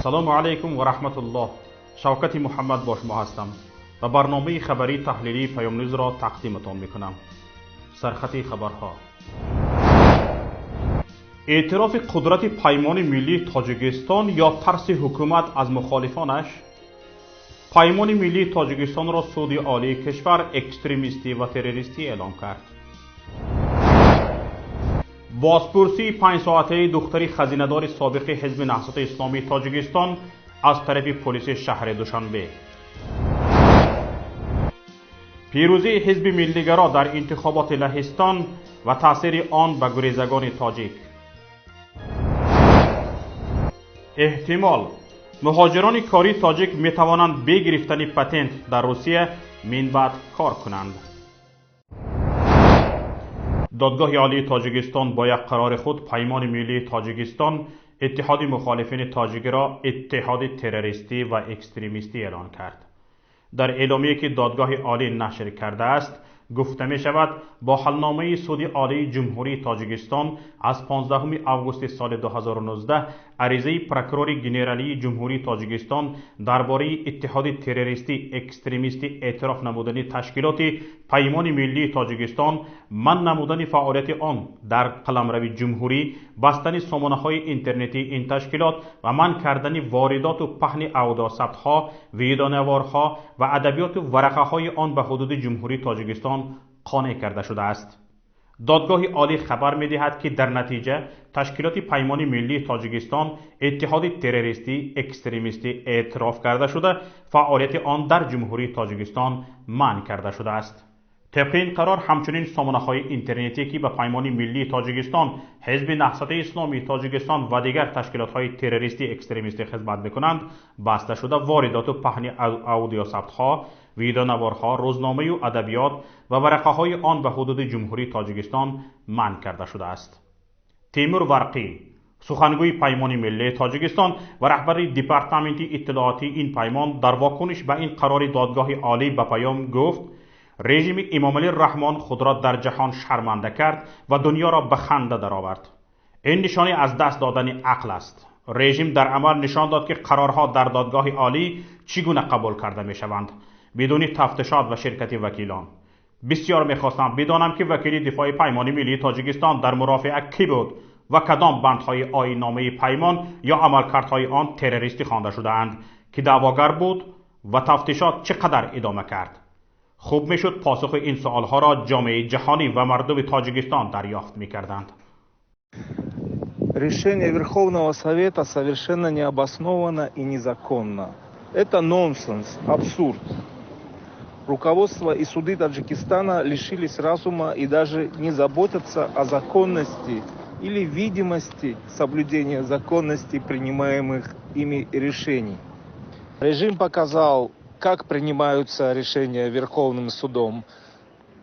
Ассалому алайкум ва раҳматуллоҳ. Шавкати Муҳаммад бо шумо ҳастам ва барномаи хабарии таҳлилии Паём Ньюзро тақдиматон мекунам. Сархати хабарҳо. Эътирофи қудрати Паймони миллии Тоҷикистон ё тарси ҳукумат аз мухолифонаш? Паймони миллии Тоҷикистонро Суди Олии кишвар экстремистӣ ва террористӣ эълон кард. Бозпурсии панҷсоатаи духтари хазинадори собиқи Ҳизби Наҳзати Исломии Тоҷикистон аз тарафи полиси шаҳри Душанбе. Пирӯзии ҳизби миллигаро дар интихоботи Лаҳистон ва таъсири он ба гурезагони тоҷик. Эҳтимол, муҳоҷирони кории тоҷик метавонанд бе гирифтани патент дар Русия минбаъд кор кунанд. Додгоҳи Олии Тоҷикистон бо як қарори худ Паймони миллии Тоҷикистон, иттиҳоди мухолифини тоҷикиро иттиҳоди террористӣ ва экстремистӣ эълон кард. Дар эъломие ки Додгоҳи Олӣ нашр кардааст, гуфта мешавад, бо ҳалномаи Суди Олии Ҷумҳурии Тоҷикистон аз 15 августи соли 2019 аризаи прокурори генералии Ҷумҳурии Тоҷикистон дар бораи иттиҳоди террористӣ экстремистӣ эътироф намудани ташкилоти Паймони миллии Тоҷикистон, манъ намудани фаъолияти он дар қаламрави ҷумҳурӣ, бастани сомонаҳои интернетии ин ташкилот ва манъ кардани воридоту паҳни аудиосабтҳо, видеонаворҳо ва адабиёту варақаҳои он ба ҳудуди Ҷумҳурии Тоҷикистон қонеъ карда шудааст. Додгоҳи Олӣ хабар медиҳад, ки дар натиҷа ташкилоти Паймони миллии Тоҷикистон иттиҳоди террористӣ экстремистӣ эътироф карда шуда, фаъолияти он дар Ҷумҳурии Тоҷикистон манъ карда шудааст. Тибқи ин қарор, ҳамчунин сомонаҳои интернетие, ки ба Паймони миллии Тоҷикистон, Ҳизби Наҳзати Исломии Тоҷикистон ва дигар ташкилотҳои террористӣ экстремистӣ хизмат мекунанд, баста шуда, воридоту паҳни аудиосабтҳо, видеонаворҳо, рӯзномаю адабиёт ва варақаҳои он ба ҳудуди Ҷумҳурии Тоҷикистон манъ карда шудааст. Темур Варқӣ, сухангӯи Паймони миллии Тоҷикистон ва раҳбари департаменти иттилоотии ин паймон, дар вокуниш ба ин қарори Додгоҳи Олӣ ба Паём гуфт: режими Эмомалӣ Раҳмон худро дар ҷаҳон шарманда кард ва дунёро ба ханда даровард. Ин нишони аз даст додани ақл аст. Режим дар амал нишон дод, ки қарорҳо дар Додгоҳи Олӣ чӣ гуна қабул карда мешаванд, бидуни тафтишот ва ширкати вакилон. Бисёр мехостам бидонам, ки вакили дифои Паймони миллии Тоҷикистон дар мурофиа кӣ буд ва кадом бандҳои оинномаи паймон ё амалкардҳои он террористӣ хонда шудаанд, ки даъвогар буд ва тафтишот чӣ қадар идома кард. Хуб мешуд посухи ин суолҳоро ҷомеаи ҷаҳонӣ ва мардуми Тоҷикистон дарёфт мекарданд. Решение Верховного Совета совершенно необоснованно и незаконно. Это нонсенс, абсурд. Руководство и суды Таджикистана лишились разума и даже не заботятся о законности или видимости соблюдения законности принимаемых ими решений. Режим показал, как принимаются решения Верховным судом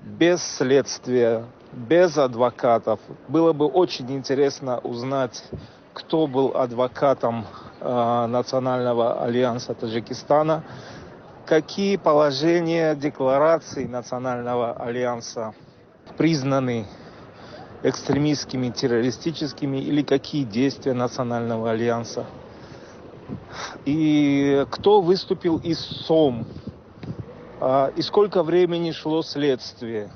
без следствия, без адвокатов. Было бы очень интересно узнать, кто был адвокатом Национального альянса Таджикистана, какие положения декларации Национального альянса признаны экстремистскими, террористическими или какие действия Национального альянса. И кто выступил истцом, и сколько времени шло следствие.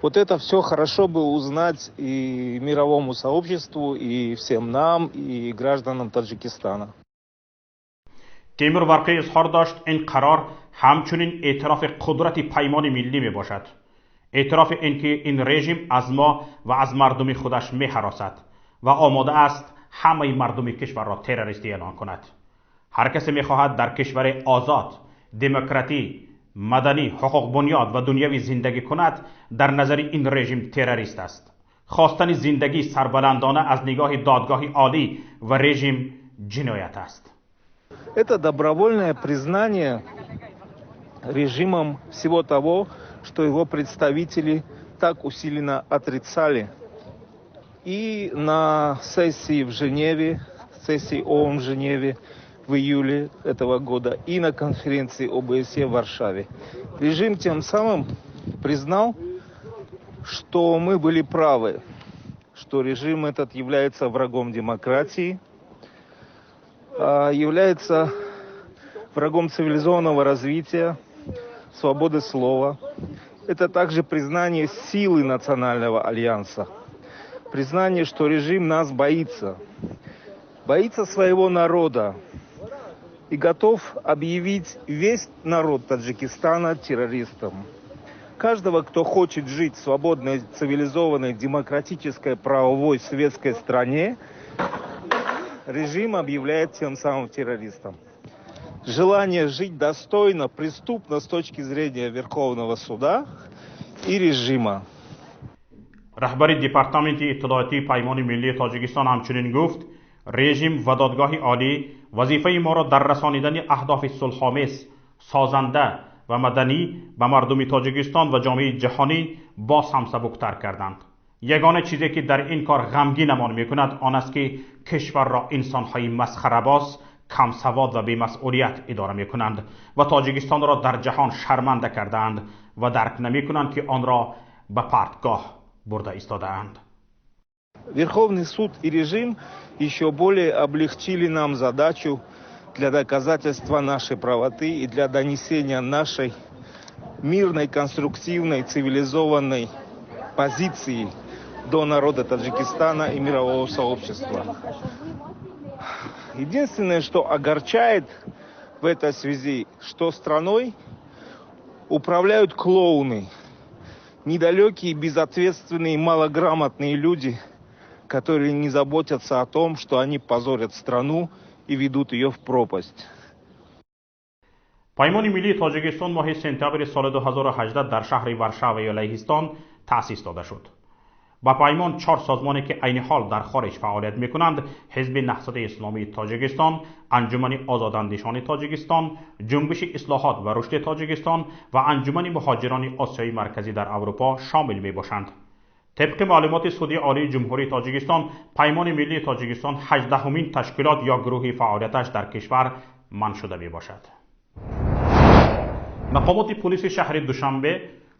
Вот это все хорошо бы узнать и мировому сообществу, и всем нам, и гражданам Таджикистана. Темур Варқӣ изҳор дошт, ин қарор ҳамчунин эътирофи қудрати Паймони миллӣ мебошад, эътирофи ин ки ин режим аз мо ва аз мардуми худаш меҳаросад ва омода аст ҳамаи мардуми кишварро террористӣ эълон кунад. Ҳар касе мехоҳад дар кишвари озод, демократӣ, маданӣ, ҳуқуқбунёд ва дунявӣ зиндагӣ кунад, дар назари ин режим террорист аст. Хостани зиндагии сарбаландона аз нигоҳи Додгоҳи Олӣ ва режим ҷиноят аст. Это добровольное признание режимом всего того, что его представители так усиленно отрицали. И на сессии в Женеве, сессии ООН в Женеве в июле этого года, и на конференции ОБСЕ в Варшаве. Режим тем самым признал, что мы были правы, что режим этот является врагом демократии. является врагом цивилизованного развития, свободы слова. Это также признание силы Национального альянса. Признание, что режим нас боится. Боится своего народа и готов объявить весь народ Таджикистана террористом. Каждого, кто хочет жить в свободной, цивилизованной, демократической, правовой, светской стране, режим объявляет тем самым террористом. Желание жить достойно, преступно с точки зрения Верховного суда и режима. Раҳбари департаменти иттилоотии Паймони миллии Тоҷикистон ҳамчунин гуфт, режим ва Додгоҳи Олӣ вазифаи моро дар расонидани аҳдофи сулҳомез, созанда ва маданӣ ба мардуми Тоҷикистон ва ҷомеаи ҷаҳонӣ боз ҳам сабуктар карданд. Ягона чизе ки дар ин кор ғамгинамон мекунад он аст, ки кишварро инсонҳои масхарабоз, камсавод ва бемасъулият идора мекунанд ва Тоҷикистонро дар ҷаҳон шарманда кардаанд ва дарк намекунанд, ки онро ба партгоҳ бурда истодаанд. Верховный суд и режим еще более облегчили нам задачу для доказательства нашей правоты и для донесения нашей мирной, конструктивной, цивилизованной позиции до народа Таджикистана и мирового сообщества. Единственное, что огорчает в этой связи, что страной управляют клоуны, недалекие, безответственные, малограмотные люди, которые не заботятся о том, что они позорят страну и ведут ее в пропасть. Паймони миллии Тоҷикистон моҳи сентябри соли 2018 дар шаҳри Варшаваи Лаҳистон таъсис дода шуд. Ба паймон чор созмоне, ки айни ҳол дар хориҷ фаъолият мекунанд, Ҳизби Наҳзати Исломии Тоҷикистон, Анҷумани озодандешони Тоҷикистон, Ҷунбиши ислоҳот ва рушди Тоҷикистон ва Анҷумани муҳоҷирони Осиёи Марказӣ дар Аврупо шомил мебошанд. Тибқи маълумоти Суди Олии Ҷумҳурии Тоҷикистон, Паймони миллии Тоҷикистон 18-умин ташкилот ё гурӯҳи фаъолияташ дар кишвар манъ шуда мебошад. Мақомоти полиси шаҳри Душанбе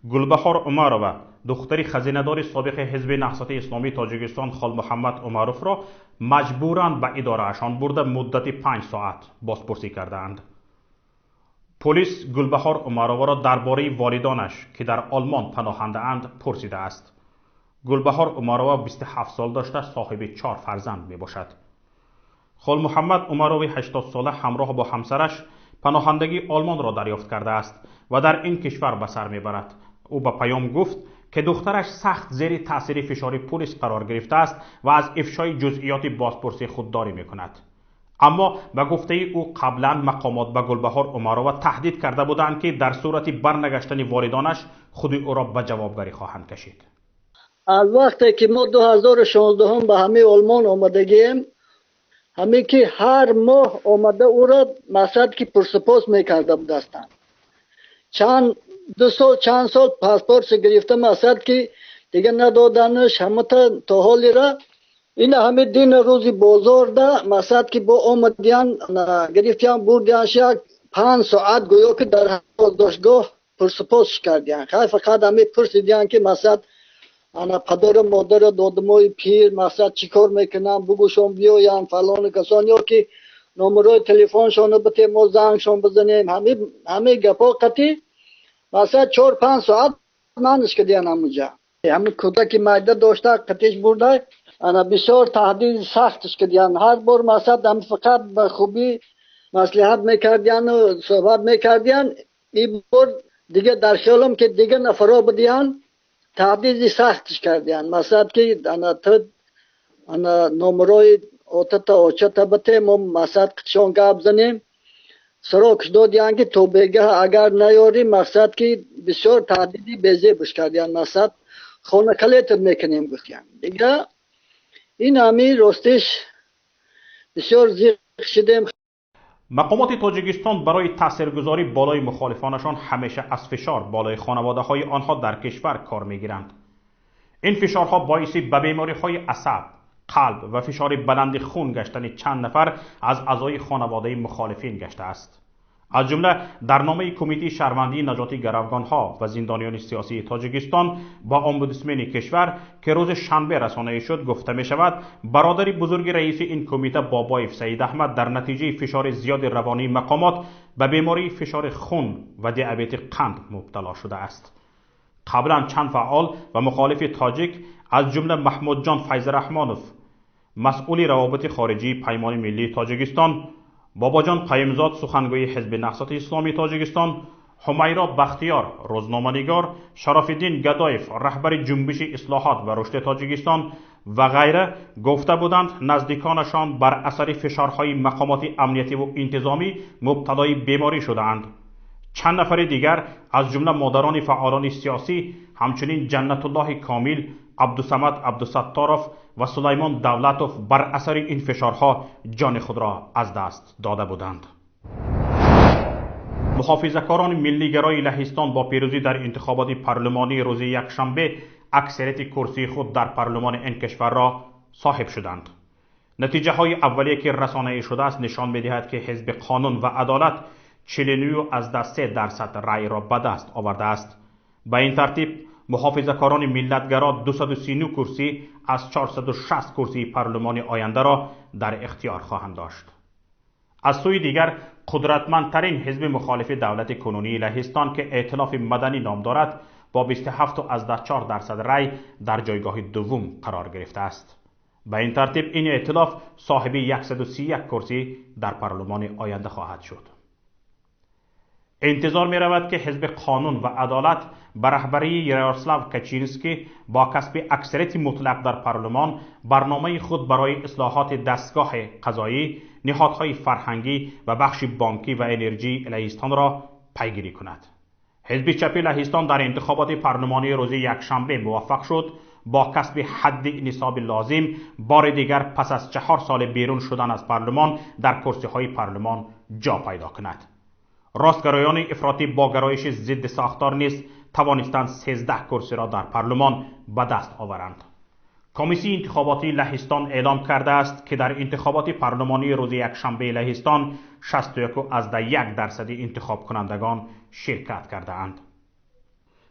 Гулбаҳор Умарова, духтари хазинадори собиқи Ҳизби Наҳзати Исломии Тоҷикистон Холмуҳаммад Умаровро маҷбуран ба идораашон бурда, муддати 5 соат бозпурсӣ кардаанд. Полис Гулбаҳор Умароваро дар бораи волидонаш, ки дар Олмон паноҳандаанд, пурсидааст. Гулбаҳор Умарова 27 сол дошта, соҳиби чор фарзанд мебошад. Холмуҳаммад Умарови 80сола ҳамроҳ бо ҳамсараш паноҳандагии Олмонро дарёфт кардааст ва дар ин кишвар ба сар мебарад. Ӯ ба Паём гуфт, ки духтараш сахт зери таъсири фишори полис қарор гирифтааст ва аз ифшои ҷузъиёти бозпурсӣ худдорӣ мекунад. Аммо ба гуфтаи ӯ, қаблан мақомот ба Гулбаҳор Умарова таҳдид карда буданд, ки дар сурати барнагаштани волидонаш худи ӯро ба ҷавобгарӣ хоҳанд кашид. Аз вақте ки мо 2016-ум ба ҳамаи Олмон омадагием, ҳамин ки ҳар моҳ омада ӯро мақсад ки пурсупос мекарда будастанд. Чанд ду сол, чанд сол паспортша гирифта, мақсад ки дига надоданаш ҳамата то ҳолира. Ина ҳами дина рӯзи бозорда мақсад ки бо омадиян, гирифтиян, бурдиянш, як 5 соат гӯё ки дар боздоштгоҳ пурсупос кардиян. Хай, фақат ҳами пурсидиян, ки мақсад ана падару модару додамои пир мақсад чӣ кор мекунанд, бугӯшон биёянд, фалону касон, ё ки номерои телефоншонро бите, мо зангшон бизанем. Ҳамаи гапҳо қатӣ мақсад 4-5 соат манш кардиян. Ҳамуҷа ҳами кӯдаки майда дошта қатиш бурда, ана бисёр таҳдиди сахтш кардиян. Ҳар бор мақсад ҳам фақат ба хубӣ маслиҳат мекардияну суҳбат мекардиян. Ин бор дига дар хиёлам ки дига нафаро будиян, таҳдиди сахтш кардиян, мақсад ки ана ту ана номерои отата очата бите, мо мақсад қитшон гап занем. Срок додиян, ки то бегаҳ агар наёрӣ, мақсад ки бисёр таҳдиди безебуш кардиян, мақсад хонакалетат мекунем, гуфтиян. Дига ин ҳами ростиш бисёр зиқ шидем. Мақомоти Тоҷикистон барои таъсиргузорӣ болои мухолифонашон ҳамеша аз фишор болои хонаводаҳои онҳо дар кишвар кор мегиранд. Ин фишорҳо боиси ба бемориҳои асаб, қалб ва фишори баланди хун гаштани чанд нафар аз аъзои хонаводаи мухолифин гаштааст. Аз ҷумла дар номаи Кумитаи шаҳрвандии наҷоти гаравгонҳо ва зиндониёни сиёсии Тоҷикистон ба омбудсмени кишвар, ки рӯзи шанбе расонаӣ шуд, гуфта мешавад бародари бузурги раиси ин кумита Бобоев Саид Аҳмад дар натиҷаи фишори зиёди равонии мақомот ба бемории фишори хун ва диабети қанд мубтало шудааст. Қаблан чанд фаъол ва мухолифи тоҷик, аз ҷумла Маҳмудҷон Файзраҳмонов, масъули равобити хориҷии Паймони миллии Тоҷикистон, Бобоҷон Қаюмзод, сухангӯи Ҳизби Наҳзати Исломии Тоҷикистон, Ҳумайро Бахтиёр, рӯзноманигор, Шарофиддин Гадоев, раҳбари Ҷунбиши ислоҳот ва рушди Тоҷикистон ва ғайра гуфта буданд, наздиконашон бар асари фишорҳои мақомоти амниятиву интизомӣ мубталои беморӣ шудаанд. Чанд нафари дигар, аз ҷумла модарони фаъолони сиёсӣ, ҳамчунин Ҷаннатуллоҳи Комил, Абдусамад Абдусатторов ва Сулаймон Давлатов бар асари ин фишорҳо ҷони худро аз даст дода буданд. Муҳофизакорони миллигарои Лаҳистон бо пирӯзӣ дар интихоботи парлумонии рӯзи якшанбе аксарияти курсии худ дар парлумони ин кишварро соҳиб шуданд. Натиҷаҳои аввалие, ки расонаӣ шудааст, нишон медиҳад, ки Ҳизби қонун ва адолат 49,3% раъйро ба даст овардааст. Ба ин тартиб муҳофизакорони миллатгаро 239 курсӣ аз 460 курсии парлумони ояндаро дар ихтиёр хоҳанд дошт. Аз сӯи дигар, қудратмандтарин ҳизби мухолифи давлати кунунии Лаҳистон, ки Эътилофи маданӣ ном дорад, бо 27,4% рай дар ҷойгоҳи дуввум қарор гирифтааст. Ба ин тартиб ин эътилоф соҳиби 131 курсӣ дар парлумони оянда хоҳад шуд. Интизор меравад, ки Ҳизби қонун ва адолат ба раҳбарии Ярослав Качинский бо касби аксарияти мутлақ дар парлумон барномаи худ барои ислоҳоти дастгоҳи қазоӣ, ниҳодҳои фарҳангӣ ва бахши бонкӣ ва энергии Лаҳистонро пайгирӣ кунад. Ҳизби чапи Лаҳистон дар интихоботи парлумонии рӯзи якшанбе муваффақ шуд бо касби ҳадди нисоби лозим бори дигар пас аз 4 соли берун шудан аз парлумон дар курсиҳои парлумон ҷо пайдо кунад. Ростгароёни ифротӣ бо гароиши зидди сохтор низ тавонистанд 13 курсиро дар парлумон ба даст оваранд. Комиссияи интихоботии Лаҳистон эълом кардааст, ки дар интихоботи парлумонии рӯзи якшанбеи Лаҳистон 61,1% интихобкунандагон ширкат кардаанд.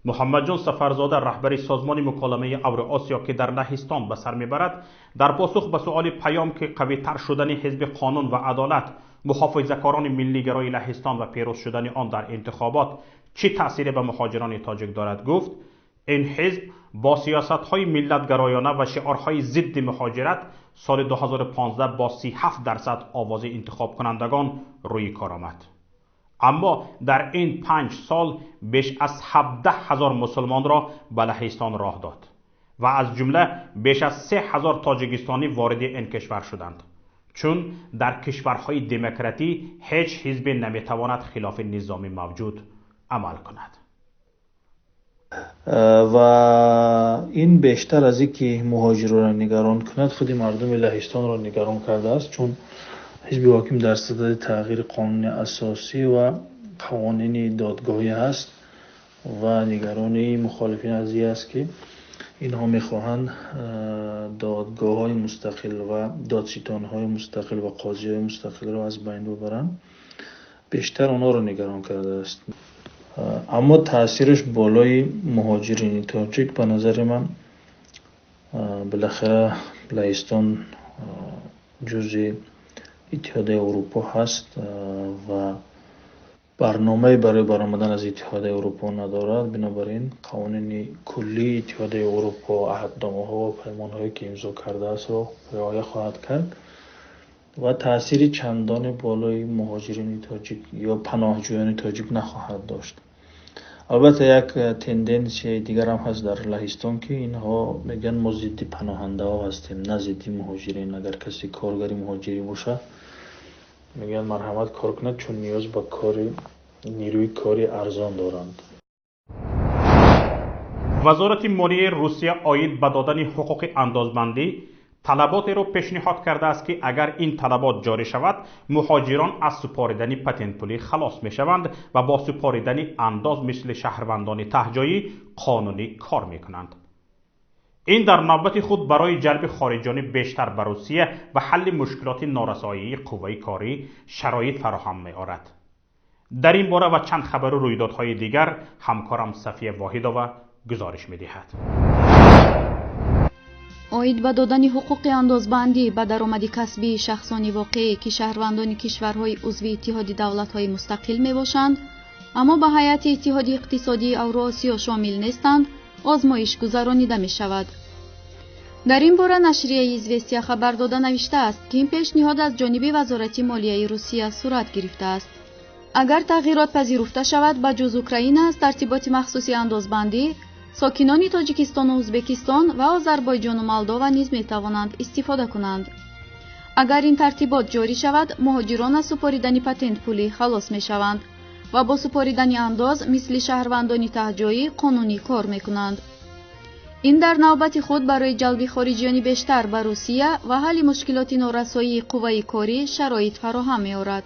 Муҳаммадҷон Сафарзода, раҳбари созмони муколамаи Авроосиё, ки дар Лаҳистон ба сар мебарад, дар посух ба суоли паём, ки қавитар шудани Ҳизби қонун ва адолат, муҳофизакорони миллигарои Лаҳистон ва пирӯз шудани он дар интихобот чӣ таъсире ба муҳоҷирони тоҷик дорад, гуфт ин ҳизб бо сиёсатҳои миллатгароёна ва шиорҳои зидди муҳоҷират соли 2015 бо 37% овози интихобкунандагон рӯи кор омад. Аммо дар ин 5 сол беш аз 17 ҳазор мусулмонро ба Лаҳистон роҳ дод ва аз ҷумла беш аз 3 ҳазор тоҷикистонӣ вориди ин кишвар шуданд. Чун дар кишварҳои демократӣ ҳеҷ ҳизбе наметавонад хилофи низоми мавҷуд амал кунад. Ва ин бештар аз ин ки муҳоҷиронро нигарон кунад, худи мардуми Лаҳистонро нигарон кардааст, чун ҳизби ҳоким дар садади тағйири қонуни асосӣ ва қавонини додгоҳӣ ҳаст ва нигаронии мухолифин аз ин аст, ки инҳо мехоҳанд додгоҳҳои мустақил ва додситонҳои мустақил ва қозиҳои мустақилро аз байн бибаранд. Бештар онҳоро нигарон кардааст. Аммо таъсираш болои муҳоҷирини тоҷик ба назари ман, билахира Лаҳистон ҷузъи Иттиҳодияи Аврупо ҳаст ва барномае барои баромадан аз Иттиҳодияи Аврупо надорад. Бинобар ин қонуни куллии Иттиҳодияи Аврупо, аҳдномаҳо ва паймонҳое ки имзо кардаастро риоя хоҳад кард ва таъсири чандоне болои муҳоҷирини тоҷик ё паноҳҷӯёни тоҷик нахоҳад дошт. Албатта як тенденсияи дигар ҳам ҳаст дар Лаҳистон, ки инҳо мегӯянд мо зидди паноҳандаҳо ҳастем, на зидди муҳоҷирин. Агар касе коргари муҳоҷирӣ бошад, мегӯянд марҳамат кор кунад, чун ниёз ба кори нерӯи кори арзон доранд. Вазорати молияи Русия оид ба додани ҳуқуқи андозбандӣ талаботеро пешниҳод кардааст, ки агар ин талабот ҷорӣ шавад, муҳоҷирон аз супоридани патентпулӣ халос мешаванд ва бо супоридани андоз мисли шаҳрвандони таҳҷоӣ қонунӣ кор мекунанд. Ин дар навбати худ барои ҷалби хориҷиёни бештар ба Русия ва ҳалли мушкилоти норасоии қувваи корӣ шароит фароҳам меорад. Дар ин бора ва чанд хабару рӯйдодҳои дигар ҳамкорам Сафия Воҳидова гузориш медиҳад. Оид ба додани ҳуқуқи андозбандӣ ба даромади касбии шахсони воқеӣ, ки шаҳрвандони кишварҳои узви Иттиҳоди давлатҳои мустақил мебошанд, аммо ба ҳайати Иттиҳоди иқтисодии Авроосиё шомил нестанд, озмоиш гузаронида мешавад. Дар ин бора нашрияи «Известия» хабар дода навиштааст, ки ин пешниҳод аз ҷониби Вазорати молияи Русия сурат гирифтааст. Агар тағйирот пазируфта шавад, ба ҷуз Украина аз тартиботи махсуси андозбандӣ сокинони Тоҷикистону Ӯзбекистон ва Озарбойҷону Молдова низ метавонанд истифода кунанд. Агар ин тартибот ҷорӣ шавад, муҳоҷирон аз супоридани патентпулӣ халос мешаванд ва бо супоридани андоз мисли шаҳрвандони таҳҷоӣ қонунӣ кор мекунанд. Ин дар навбати худ барои ҷалби хориҷиёни бештар ба Русия ва ҳалли мушкилоти норасоии қувваи корӣ шароит фароҳам меорад.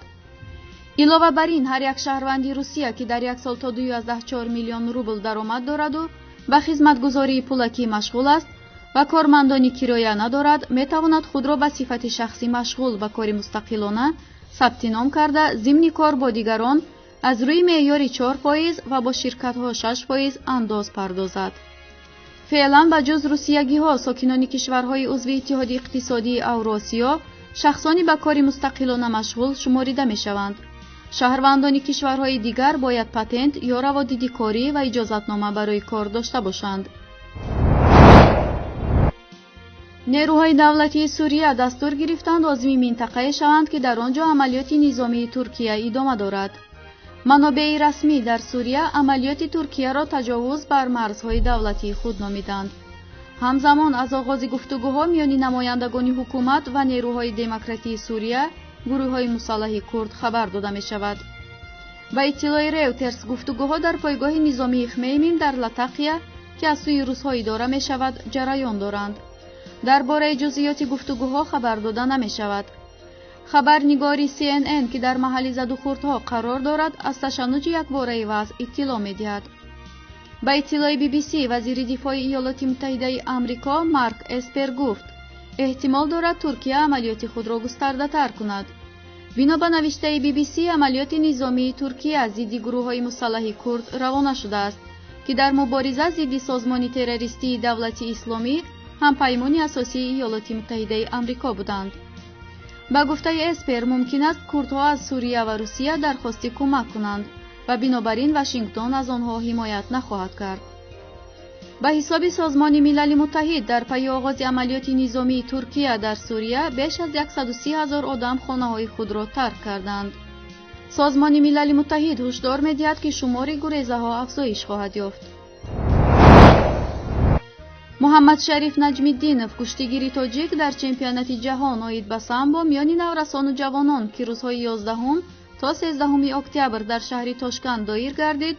Илова бар ин, ҳар як шаҳрванди Русия, ки дар як сол то 2,4 миллион рубл даромад дораду ба хизматгузории пулакӣ машғул аст ва кормандони кироя надорад, метавонад худро ба сифати шахси машғул ба кори мустақилона сабти ном карда, зимни кор бо дигарон аз рӯи меъёри 4% ва бо ширкатҳо 6% андоз пардозад. Феълан ба ҷуз русиягиҳо сокинони кишварҳои узви Иттиҳоди иқтисодии Авроосиё шахсони ба кори мустақилона машғул шуморида мешаванд. Шаҳрвандони кишварҳои дигар бояд патент ё раводиди корӣ ва иҷозатнома барои кор дошта бошанд. Нерӯҳои давлатии Сурия дастур гирифтанд озими минтақае шаванд, ки дар он ҷо амалиёти низомии Туркия идома дорад. Манобеи расмӣ дар Сурия амалиёти Туркияро таҷовуз бар марзҳои давлатии худ номиданд. Ҳамзамон аз оғози гуфтугӯҳо миёни намояндагони ҳукумат ва нерӯҳои демократии Сурия, гурӯҳҳои мусаллаҳи курд, хабар дода мешавад. Ба иттилои Рeuтерс, гуфтугӯҳо дар пойгоҳи низомии Хмеймим дар Латақия, ки аз сӯи русҳо идора мешавад, ҷараён доранд. Дар бораи ҷузъиёти гуфтугӯҳо хабар дода намешавад. Хабарнигори CNN, ки дар маҳалли задухӯрдҳо қарор дорад, аз ташаннуҷи якбораи вазъ иттилоъ медиҳад. Ба иттилои BBC, вазири дифои Иёлоти Муттаҳидаи Амрико Марк Эспер гуфт, эҳтимол дорад Туркия амалиёти худро густардатар кунад. Бино ба навиштаи BBC, амалиёти низомии Туркия зидди гурӯҳҳои мусаллаҳи курд равона шудааст, ки дар мубориза зидди созмони террористии Давлати Исломӣ ҳампаймони асосии Иёлоти Муттаҳидаи Амрико буданд. Ба гуфтаи Эспер, мумкин аст курдҳо аз Сурия ва Русия дархости кӯмак кунанд ва бинобар ин Вашингтон аз онҳо ҳимоят нахоҳад кард. Ба ҳисоби Созмони Милали Муттаҳид, дар пайи оғози амалиёти низомии Туркия дар Сурия беш аз 130 ҳазор одам хонаҳои худро тарк карданд. Созмони Милали Муттаҳид ҳушдор медиҳад, ки шумори гурезаҳо афзоиш хоҳад ёфт. Муҳаммадшариф Наҷмиддинов, гӯштигири тоҷик, дар чемпионати ҷаҳон оид ба самбо миёни наврасону ҷавонон, ки рӯзҳои 11 то 13 октябр дар шаҳри Тошканд доир гардид,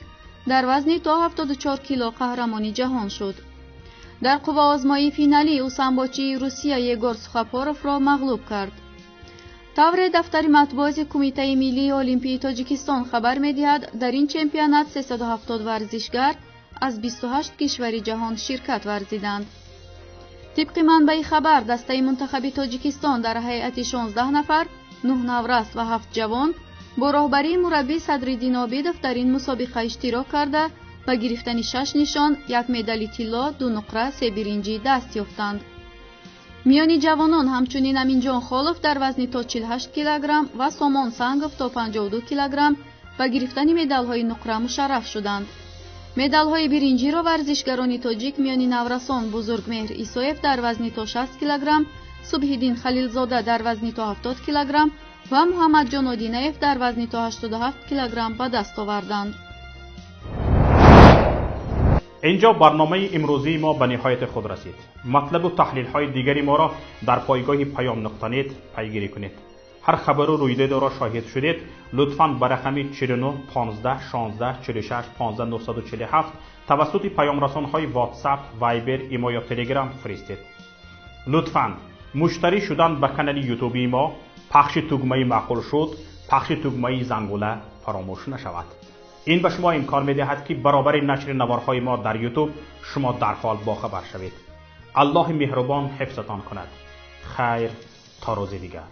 дар вазни то 74 кило қаҳрамони ҷаҳон шуд. Дар қувваозмоии финалӣ ӯ самбочии Русия Егор Сухопоровро мағлуб кард. Тавре дафтари матбуоти Кумитаи миллии олимпии Тоҷикистон хабар медиҳад, дар ин чемпионат 370 варзишгар аз 28 кишвари ҷаҳон ширкат варзиданд. Тибқи манбаи хабар, дастаи мунтахаби Тоҷикистон дар ҳайати 16 нафар, 9 наврас ва 7 ҷавон, бо роҳбарии мураббӣ Садриддин Обидов дар ин мусобиқа иштирок карда, ба гирифтани 6 нишон, як медали тилло, 2 нуқра, 3 биринҷӣ даст ёфтанд. Миёни ҷавонон ҳамчунин Аминҷон Холов дар вазни то 48 килограмм ва Сомон Сангов то 52 килограмм ба гирифтани медалҳои нуқра мушарраф шуданд. Медалҳои биринҷиро варзишгарони тоҷик миёни наврасон Бузургмеҳр Исоев дар вазни то 60 килограмм, Субҳиддин Халилзода дар вазни то 70 килограмм ва Муҳаммадҷон Одинаев дар вазни то 87 килограмм ба даст оварданд. Инҷо барномаи имрӯзии мо ба ниҳояти худ расид. Матлабу таҳлилҳои дигари моро дар пойгоҳи Паём нуқта нет пайгирӣ кунед. Ҳар хабару рӯйдодеро шоҳид шудед, лутфан ба рақами 49 15 16 46 15 947 тавассути паёмрасонҳои WhatsApp, Viber, Имо ё Telegram фиристед. Лутфан муштарӣ шудан ба канали ютубии мо, пахши тугмаи маъқул шуд, пахши тугмаи зангула фаромӯш нашавад. Ин ба шумо имкон медиҳад, ки баробари нашри наворҳои мо дар Ютуб шумо дарҳол бохабар шавед. Аллоҳи меҳрубон ҳифзатон кунад. Хайр, то рӯзи дигар.